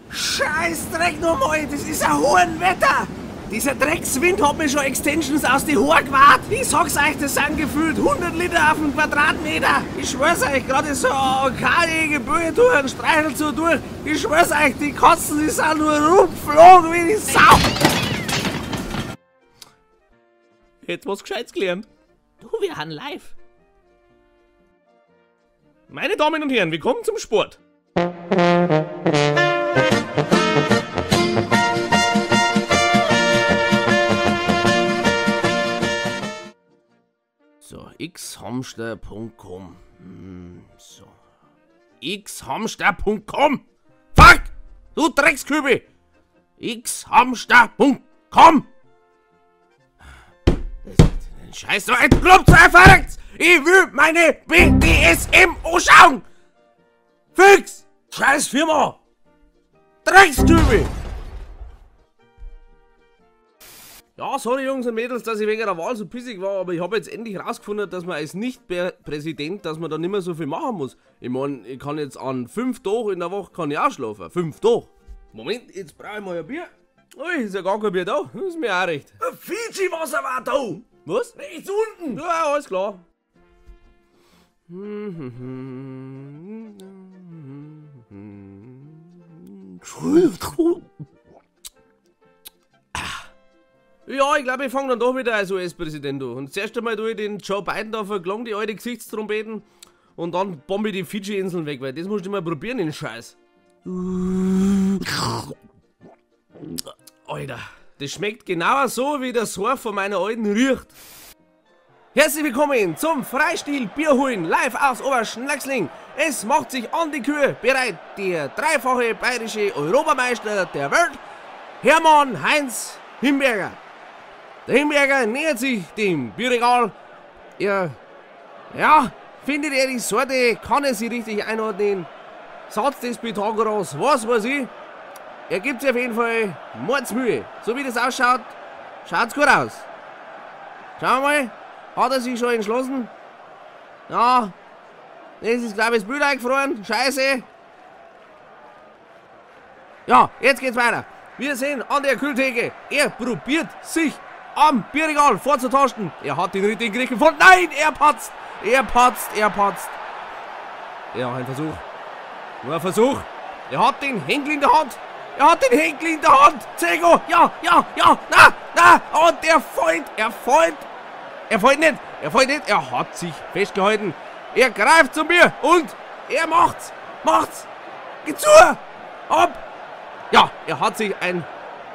Scheißdreck nochmal, das ist ein Hurenwetter! Dieser Dreckswind hat mir schon Extensions aus die Haare gewahrt. Ich sag's euch, das sind gefühlt 100 Liter auf den Quadratmeter. Ich schwör's euch, gerade so ein karige Böe durch, ein Streichel so durch. Ich schwör's euch, die Katzen, die sind nur rumgeflogen wie die Sau. Jetzt was Gescheites gelernt. Du, wir haben live. Meine Damen und Herren, willkommen zum Sport. So, xhamster.com. So. xhamster.com! Fuck! Du Dreckskübel! xhamster.com! Scheiß doch ein Club zu verreckt! Ich will meine BDSM anschauen! Fix! Scheiß Firma! Dreckskübel! Ja, sorry Jungs und Mädels, dass ich wegen der Wahl so pissig war, aber ich habe jetzt endlich rausgefunden, dass man als Nicht-Präsident, dass man da nicht mehr so viel machen muss. Ich meine, ich kann jetzt an 5 Tagen in der Woche kann ich auch schlafen. 5 Tage. Moment, jetzt brauche ich mal ein Bier. Ui, ist ja gar kein Bier da. Das ist mir auch recht. Fiji-Wasser war da! Was? Rechts unten! Ja, alles klar. Ja, ich glaube, ich fange dann doch wieder als US-Präsident an. Und zuerst einmal tue ich den Joe Biden da verklagen, die alte Gesichtstrompeten. Und dann bombe ich die Fidschi-Inseln weg, weil das musst du mal probieren, den Scheiß. Alter, das schmeckt genau so, wie das Haar von meiner alten riecht. Herzlich willkommen zum Freistil Bierholen live aus Oberschnachsling. Es macht sich an die Kühe bereit der dreifache bayerische Europameister der Welt, Hermann Heinz Himberger. Der Himberger nähert sich dem Bierregal. Er, ja, findet er die Sorte, kann er sie richtig einordnen. Satz des Pythagoras, was weiß ich. Er gibt sich auf jeden Fall Mordsmühe. So wie das ausschaut, schaut's gut aus. Schauen wir mal, hat er sich schon entschlossen? Ja, das ist, glaube ich, das Bild eingefroren. Scheiße. Ja, jetzt geht's weiter. Wir sehen an der Kühltheke, er probiert sich am Bierregal vorzutasten. Er hat den richtigen Griff gefunden. Nein, er patzt. Er patzt, er patzt. Ja, ein Versuch. Nur ein Versuch. Er hat den Henkel in der Hand. Er hat den Henkel in der Hand. Zego, ja, ja, ja, na, na. Und er fällt, er fällt. Er fällt nicht, er fällt nicht. Er hat sich festgehalten. Er greift zum Bier und er macht's. Macht's. Geht zu. Ab. Ja, er hat sich ein...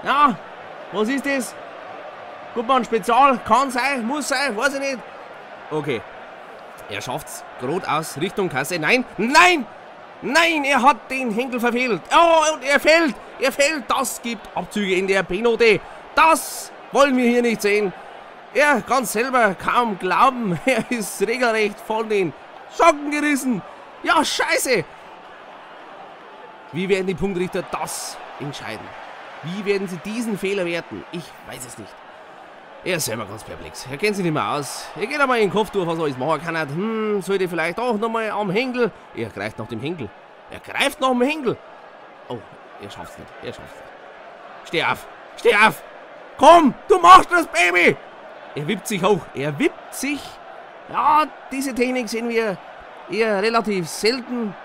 Ja, was ist das? Gutmann Spezial, kann sein, muss sein, weiß ich nicht. Okay, er schafft's gerade aus Richtung Kasse. Nein, nein, nein, er hat den Henkel verfehlt. Oh, und er fällt, das gibt Abzüge in der B-Note. Das wollen wir hier nicht sehen. Er kann selber kaum glauben, er ist regelrecht von den Socken gerissen. Ja, scheiße. Wie werden die Punktrichter das entscheiden? Wie werden sie diesen Fehler werten? Ich weiß es nicht. Er ist selber ganz perplex. Er kennt sich nicht mehr aus. Er geht einmal in den Kopf durch, was er alles machen kann. Sollte vielleicht auch nochmal am Henkel. Er greift nach dem Henkel. Er greift nach dem Henkel. Oh, er schafft's nicht. Er schafft's nicht. Steh auf. Steh auf. Komm, du machst das, Baby. Er wippt sich hoch. Er wippt sich. Ja, diese Technik sehen wir eher relativ selten.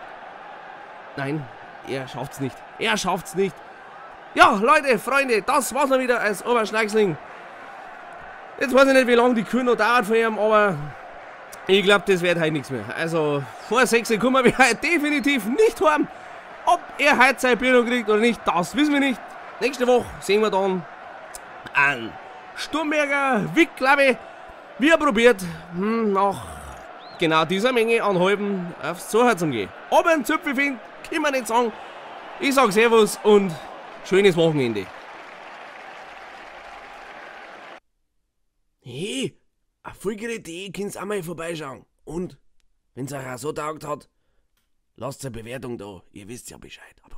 Nein. Er schafft's nicht. Er schafft's nicht. Ja, Leute, Freunde, das war's mal wieder als Oberschneigsling. Jetzt weiß ich nicht, wie lange die Kühe noch dauert von ihm, aber ich glaube, das wird heute nichts mehr. Also, vor 6 kommen wir heute definitiv nicht heim. Ob er heute seine Bier noch kriegt oder nicht, das wissen wir nicht. Nächste Woche sehen wir dann einen Sturmberger Wick, glaube ich. Wie er probiert, nach genau dieser Menge an halben aufs Zuhör zu gehen. Ob er einen Zipfel findet, kann man nicht sagen. Ich sag Servus und schönes Wochenende. Hey, auf vollgerät.de könnt ihr auch mal vorbeischauen. Und, wenn's euch auch so taugt hat, lasst eine Bewertung da. Ihr wisst ja Bescheid. Aber